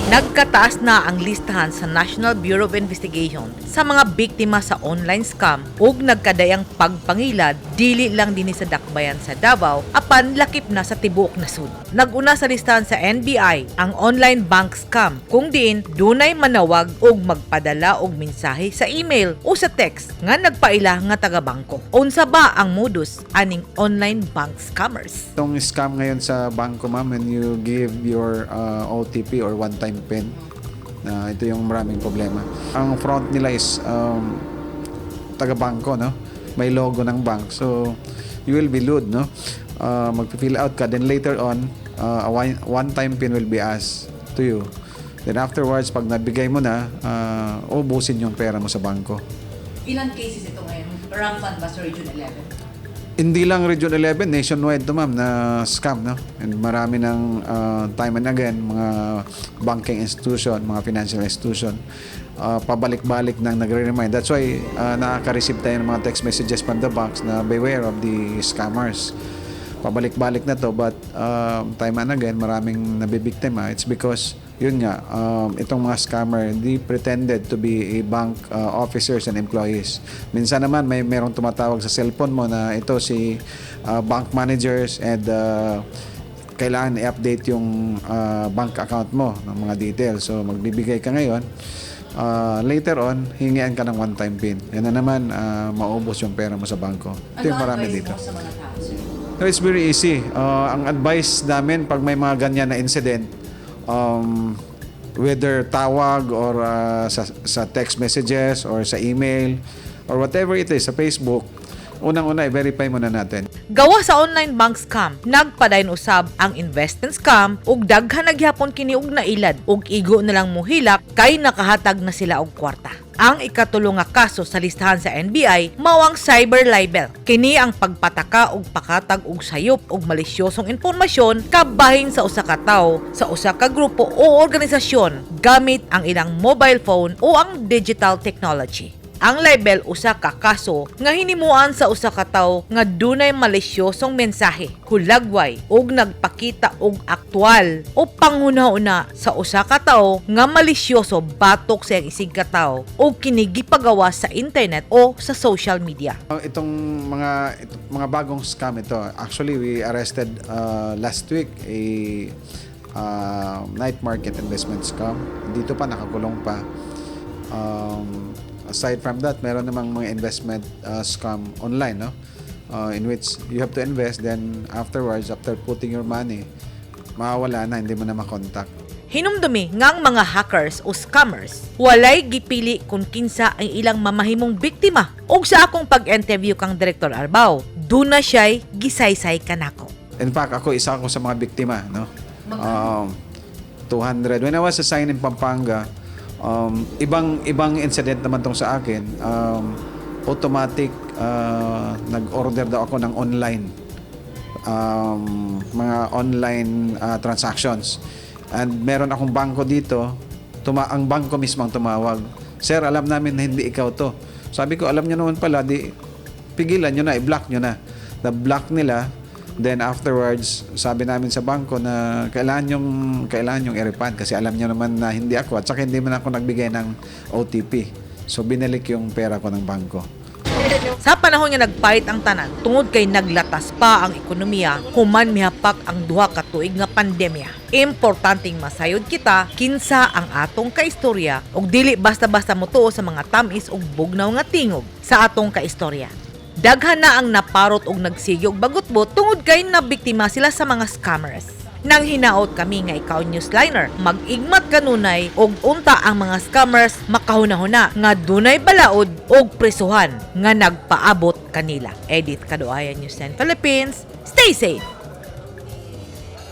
Nagkataas na ang listahan sa National Bureau of Investigation sa mga biktima sa online scam ug nagkadayang pagpangilad dili lang dinhi sa dakbayan sa Davao apan lakip na sa tibuok nasud. Nag-una sa listahan sa NBI ang online bank scam kung diin dunay manawag og magpadala og mensahe sa email o sa text nga nagpaila nga taga-bangko. Unsa ba ang modus aning online bank scammers? Itong scam ngayon sa bangko, ma'am, when you give your OTP or one-time PIN, na ito yung maraming problema. Ang front nila is taga-bangko, no? May logo ng bank. So, you will be lured, no? Magpi-fill out ka. Then later on, a one-time PIN will be asked to you. Then afterwards, pag nabigay mo na, ubusin yung pera mo sa bangko. Ilang cases ito ngayon? Rampant ba sa Region 11? Hindi lang Region 11, nationwide to, ma'am, na scam, no? And marami ng time and again, mga banking institution, mga financial institution, pabalik-balik nang nagre-remind. That's why nakaka-receive tayo ng mga text messages from the banks na beware of the scammers. Pabalik-balik na to, but time and again, maraming nabibiktima. It's because, yun nga, itong mga scammer, they pretended to be a bank officers and employees. Minsan naman, may merong tumatawag sa cellphone mo na ito si bank managers and kailangan i-update yung bank account mo ng mga details. So, magbibigay ka ngayon. Later on, hingian ka ng one-time PIN. Yan na naman, maubos yung pera mo sa bangko. Ito yung marami dito. Sa mga tao, sir? No, it's very easy. Ang advice namin pag may mga ganyan na incident, whether tawag or sa text messages or sa email or whatever it is sa Facebook, unang-una i-verify muna natin. Gawa sa online bank scam, nagpadayon usab ang investment scam ug daghan na gihapon kini og nailad ug igo na lang mohilak kay nakahatag na sila og kwarta. Ang ikatulo nga kaso sa listahan sa NBI mao ang cyber libel. Kini ang pagpataka og pakatag og sayop og malisyosong impormasyon kabahin sa usa ka tawo, sa usa ka grupo o organisasyon gamit ang ilang mobile phone o ang digital technology. Ang libel usa ka kaso nga hinimuan sa usa ka tawo nga dunay malisyosong mensahe, hulagway ug nagpakita og aktual o panghuna-una sa usa ka tawo nga malisyoso batok sa iyang isigkatawo ug kini gipagawa sa internet o sa social media. Itong mga bagong scam ito, actually we arrested last week a night market investment scam. Dito pa nakakulong pa. Aside from that, meron namang mga investment scam online, no? In which you have to invest, then afterwards, after putting your money, mawawala na, hindi mo na makontak. Hinumdumi nga ang mga hackers o scammers walay gipili kung kinsa ang ilang mamahimong biktima. Ug sa akong pag-interview kang Direktor Arbao, duna siya'y gisaysay kanako. In fact, ako, isa ako sa mga biktima, no? 200. When I was assigned in Pampanga, ibang ibang incident naman tong sa akin. Automatic nag-order daw ako ng online mga online transactions. And meron akong bangko dito, ang bangko mismo ang tumawag. "Sir, alam namin na hindi ikaw to." Sabi ko, "Alam niyo naman pala, di pigilan nyo na, i-block nyo na." Na-block nila. Then afterwards, sabi namin sa bangko na kailangan yung i-refund kasi alam niyo naman na hindi ako at saka hindi man ako nagbigay ng OTP. So binalik yung pera ko ng bangko. Sa panahon nga nagpait ang tanan, tungod kay naglatas pa ang ekonomiya, human mihapak ang 2 ka tuig nga pandemya. Importanteng masayod kita kinsa ang atong kaistorya ug dili basta-basta motuo sa mga tamis ug bugnaw nga tingog sa atong kaistorya. Daghan na ang naparot og nagsige og bagutbot tungod kay nabiktima sila sa mga scammers. Nang hinaot kami nga ikaw, newsliner, mag-igmat kanunay og unta ang mga scammers makahuna-huna nga dunay balaod og prisuhan nga nagpaabot kanila. Edith Kaduaya, News 10 Philippines. Stay safe!